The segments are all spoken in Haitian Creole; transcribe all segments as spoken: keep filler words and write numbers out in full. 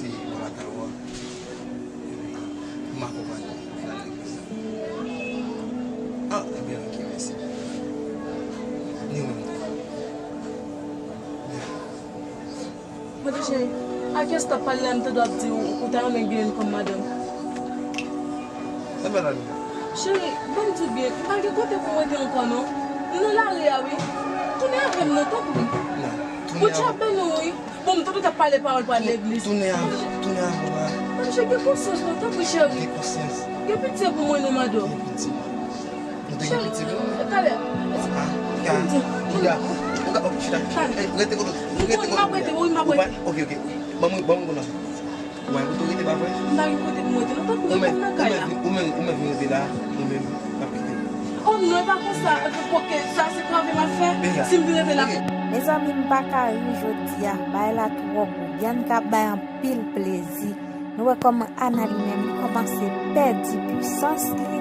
Mwen pa ta wè w. Epi, pou m akonpanye w nan legliz la. Ah, ebyen, ok, mèsi. Ni ou menm tou. Byen. Mwen te cheri, a kiyès t ap pale la, m tande w ap di ou, ou ta renmen gen youn kòm madanm. Sa fè la menm? Cheri, ban m di w byen, m pa gen kote pou m rete ankò non. M nan lari a wi. Tounen avè m non, tanpri. Non, tounen avè m. Bondye ap beni w wi. Bon, m tande w t ap pale pawòl pou al legliz. Tounen avè, tounen avè w la. Ban m cheri, gen konsyans non, tanpri cheri. Gen konsyans. Gen pitye pou mwen non, madanm. Gen pitye. Nou te gen pitye vre wi. Talè. Ah, ya. Chita. Ou ka, ok, chita. Rete kote w. Rete kote w. M ap rete, wi, m ap rete. Ok, ok. Ban mwen, ban mwen konn nan. Ou pa gen kote w rete pa vre? M pa gen kote pou m rete non, tanpri, ou menm, ou menm, ou menm vin rete la, ou menm, m ap kite. Oh non, e pa konsa, ok, sa se travay m ap fè, si m vin rete la. Mezanmi, m pa ka ri jodi a, bagay la twò gou. Bianca ap bay anpil plezi. Nou wè kòman Ana li menm, li kòmanse pèdi pwisans li.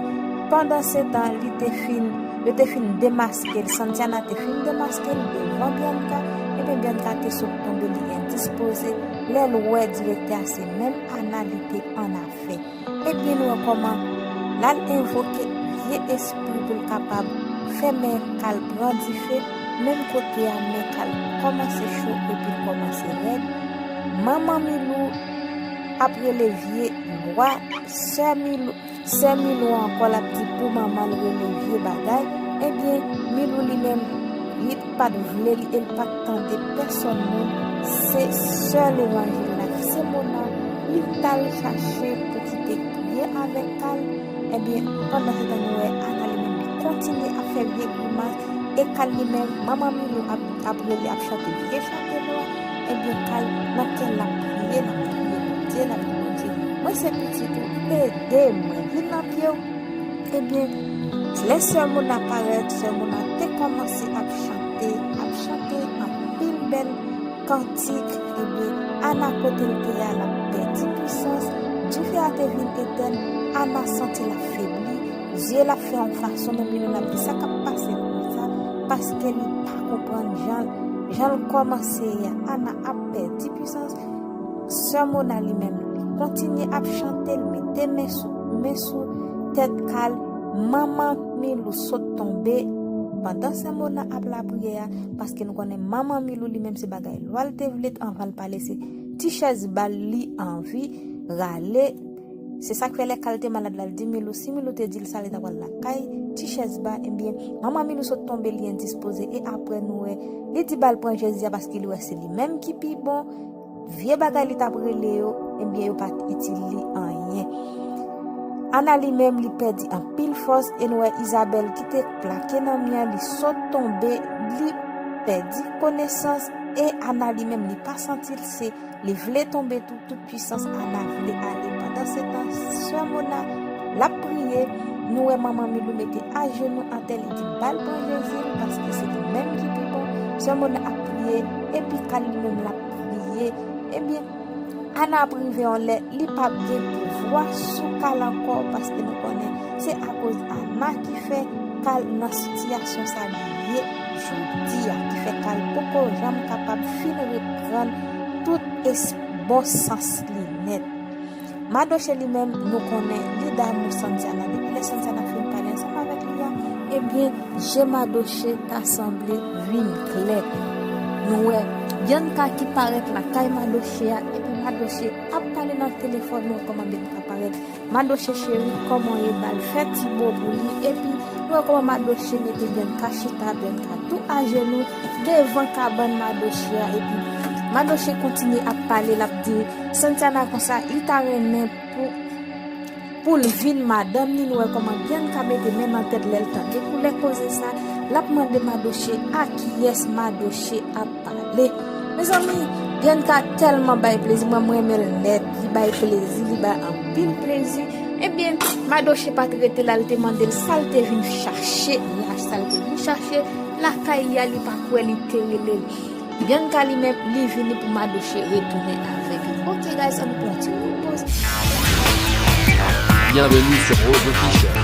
Pandansetan, li te fin, yo te fin demaske l, Santiana te fin demaske l devan Bianca, ebyen Bianca te sot tonbe, li endispoze. Lè l wè direktè a se menm Ana li te annafè. Ebyen nou wè kòman l al envoke vye espri pou l kapab fè men Kal pran dife, menm kote a men Kal kòmanse cho epi l kòmanse rèd. Manman Milou ap rele vye lwa, sè Milou, sè Milou ankò l ap di pou manman l rele vye bagay. Ebyen, Milou li menm, li pa t vle li e l pa t tande pèsòn moun, se sè Levanjil la, se Mona, li t al chache pou ki te kriye avèk Kal. Ebyen, pandansetan nou wè Ana li menm li kontinye ap fè vye grimas, e Kal li menm, manman Milou ap, ap rele, ap chante vye chante nou a, ebyen Kal nan kè l ap priye, l ap priye Bondye, l ap di Bondye, mwen se pitit ou, ede mwen, vin nan pye w. Ebyen, lè sè Mona parèt, sè Mona te kòmanse ap chante, ap chante anpil bèl kantik, ebyen, Ana kote l te ye a, l ap pèdi pwisans, dife a te vin etèn, Ana santi l ap febli, zye l ap fè yon fason, menm li menm l ap di sa k ap pase l konsa, paske li pa konprann jan, jan l kòmanse ye a, Ana ap pèdi pwisans. Sè Mona li menm, li kontinye ap chante, l mete men sou, men sou tèt Kal, manman Milou sot tonbe. Pandan sè Mona ap lapriyè a, paske nou konnen manman Milou li menm se bagay lwa l te vle anvan l pale, se ti chèz ba l li anvi rale. Se sa k fè lè Kal te malad la, l di Milou, si Milou te di l sa, li ta pral lakay ti chèz ba, ebyen, manman Milou sot tonbe, li endispoze, e apre nou wè, li di ba l pran chèz a paske li wè se li menm ki pi bon. Vye bagay li t ap rele yo, ebyen, yo pa t itil li anyen. Ana li menm, li pèdi anpil fòs, e nou wè Izabèl ki te plake nan mi an, li sot tonbe, li pèdi konesans, e Ana li menm, li pa santi l, se li vle tonbe tou, tout pwisans Ana vle ale. Pandansetan, sè Mona, l ap priye, nou wè manman Milou mete ajenou atè, li di ba l pran Jezi, paske se li menm ki pi bon. Sè Mona ap priye, epi Kal li menm l ap priye. Ebyen, Ana ap rive yon lè, li p ap gen pouvwa sou Kal ankò, paske nou konnen se akoz Ana ki fè Kal nan sitiyasyon sa li ye jodi a, ki fè Kal poko janm kapab fin reprann tout es-, bon sans li nèt. Madoche li menm, nou konnen li damou Santiana. Depi lè Santiana fin pale ansanm avèk li a, ebyen, je Madoche ta sanble vin klè. Nou wè Bianca ki parèt lakay Madoche a, epi Madoche ap pale nan telefòn, nou wè kòman Bianca parèt. Madoche cheri, kòman w ye? Ba l fè ti bo pou li, epi nou wè kòman Madoche mete Bianca chita, Bianca tou ajenou devan kabann Madoche a, epi Madoche kontinye ap pale, l ap di Santiana konsa, li ta renmen pou, pou l vin madanm li. Nou wè kòman Bianca mete men nan tèt lè l tande koulè koze sa, l ap mande Madoche a kiyès Madoche ap pale. Mezanmi, Bianca tèlman bay plezi, mwen, mwen renmen l nèt, li bay plezi, li bay anpil plezi. Ebyen, Madoche pa t rete la, l te mande l sa l te vin chache la, sa l te vin chache lakay li a, li pa kwè, li te rele l. Bianca li menm, li vini pou Madoche retounen avèk li. Ok, guys, ann pran ti bout poz. Bienvenue sur Rose Official.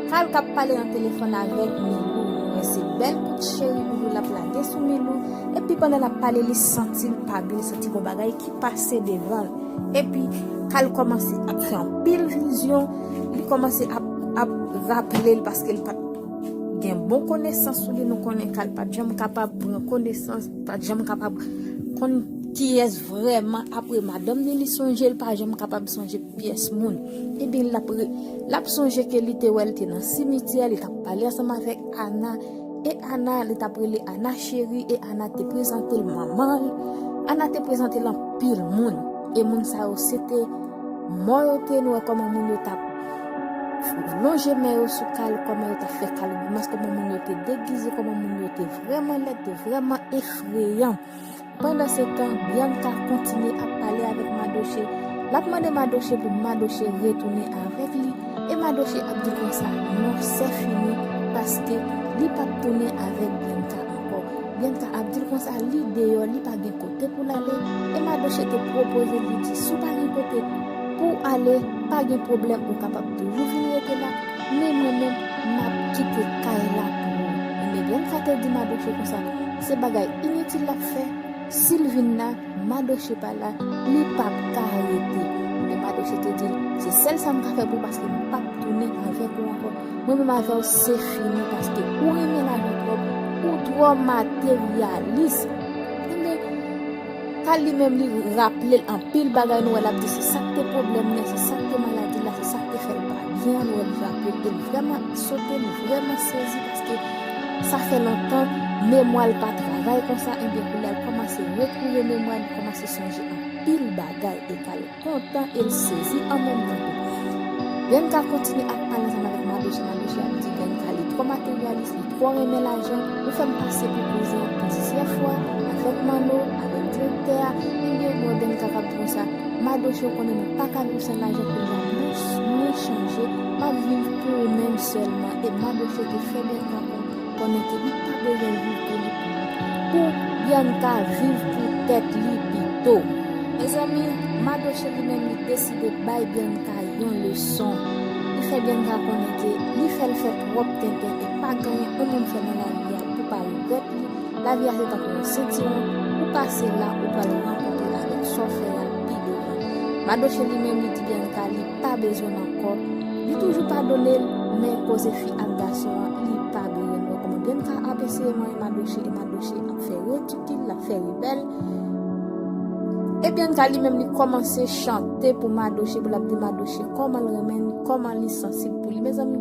Kal k ap pale nan telefòn avèk Milou. Se bèl kout cheri Milou l ap lage sou Milou. Epi pandan l ap pale, li santi l pa byen, li santi gon bagay ki pase devan l. Epi Kal kòmanse ap fè anpil vizyon, li kòmanse ap, ap raple l paske l pa t gen bon konesans sou li. Nou konnen Kal pa t janm kapab pran konesans, pa t janm kapab konn kiyès vrèman. Apre madanm li, li sonje, l pa janm kapab sonje pyès moun. Ebyen, l ap re-, l ap sonje ke li te wè l te nan simityè, li t ap pale ansanm avèk Ana. E Ana, li t ap rele Ana cheri, e Ana te prezante l manman l. Ana te prezante l anpil moun. E moun sa yo, se te mò yo te, nou wè kòman moun yo t ap lonje men yo sou Kal, kòman yo t ap fè Kal grimas, kòman moun yo te degize, kòman moun yo te vrèman lèd, te vrèman efreyan. Pandansetan, Bianca kontinye ap pale avèk Madoche. L ap mande Madoche pou Madoche retounen avèk li. E Madoche ap di l konsa, non, c'est fini, paske li p ap tounen avèk Bianca ankò. Bianca ap di l konsa, li deyò, li pa gen kote pou l ale. E Madoche te pwopoze l, li di, si w pa gen kote pou w ale, pa gen pwoblèm, ou kapab toujou vin rete la, men mwen menm, m ap kite kay la pou ou. Ebyen, Bianca te di Madoche konsa, se bagay initil l ap fè, si l vin la, Madoche pa la, li p ap ka rete. Men Madoche te di l, se sèl sa m ka fè pou ou paske m p ap tounen avèk ou ankò. Mwen menm avè w se fini paske ou renmen lajan twòp, ou twò materyalis. Ebyen, Kal li menm li raple l anpil bagay, nou wè l ap di se sa k te pwoblèm nan, se sa k te maladi la, se sa k te fè l pa byen, nou wè l raple l, e l vrèman sote, li vrèman sezi paske sa fè lontan memwa l pa travay konsa, ebyen kounye a l kòmanse retwouve memwa l, li kòmanse sonje anpil bagay e Kal kontan e l sezi an menm tan tou. Bianca kontinye ap pale ansanm avèk Madoche, Madoche ap di Bianca li twò materyalis, li twò renmen lajan, ou fè m pase pou kouzen an plizyè fwa, avèk Manno, avèk direktè a, ebyen nou wè Bianca k ap di konsa, Madoche ou konnen nou pa ka viv san lajan kounye a, mwen, mwen chanje, m ap viv pou ou menm sèlman, e Madoche te fè Bianca konnen ke li pa bezwen viv pou li pou, pou Bianca viv pou tèt li pito. Mezanmi, Madoche li menm li deside bay Bianca yon leson. Li fè Bianca konnen ke li fè l fè twòp tenten e pa gen anyen yon moun fè nan lavi a pou pa regrèt li. Lavi a se tankou yon sentiwon, ou pase la, ou pral rankontre avèk sa w fè a pi devan. Madoche li menm li di Bianca li pa bezwen l ankò. Li toujou padone l, men koze fi ak gason an, li pa bezwen l. Kòman Bianca ap eseye manyen Madoche e Madoche ap fè ridikil, l ap fè rebèl. E Bianca li menm li kòmanse chante pou Madoche, pou l ap di Madoche kòman l renmen l, kòman li sansib pou li. Mezanmi,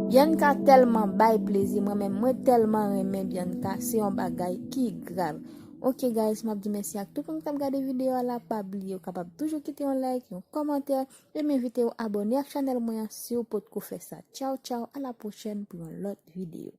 Bianca tèlman bay plezi, mwen menm mwen tèlman renmen Bianca, se yon bagay ki grav. Ok guys, m ap di mèsi ak tout moun k ap gade videyo a la, pa bliye ou kapab toujou kite yon like, yon kòmantè, e m envite w abòne ak chanèl mwen an si w potko fè sa. Tchaw tchaw, a la pwochèn pou yon lòt videyo.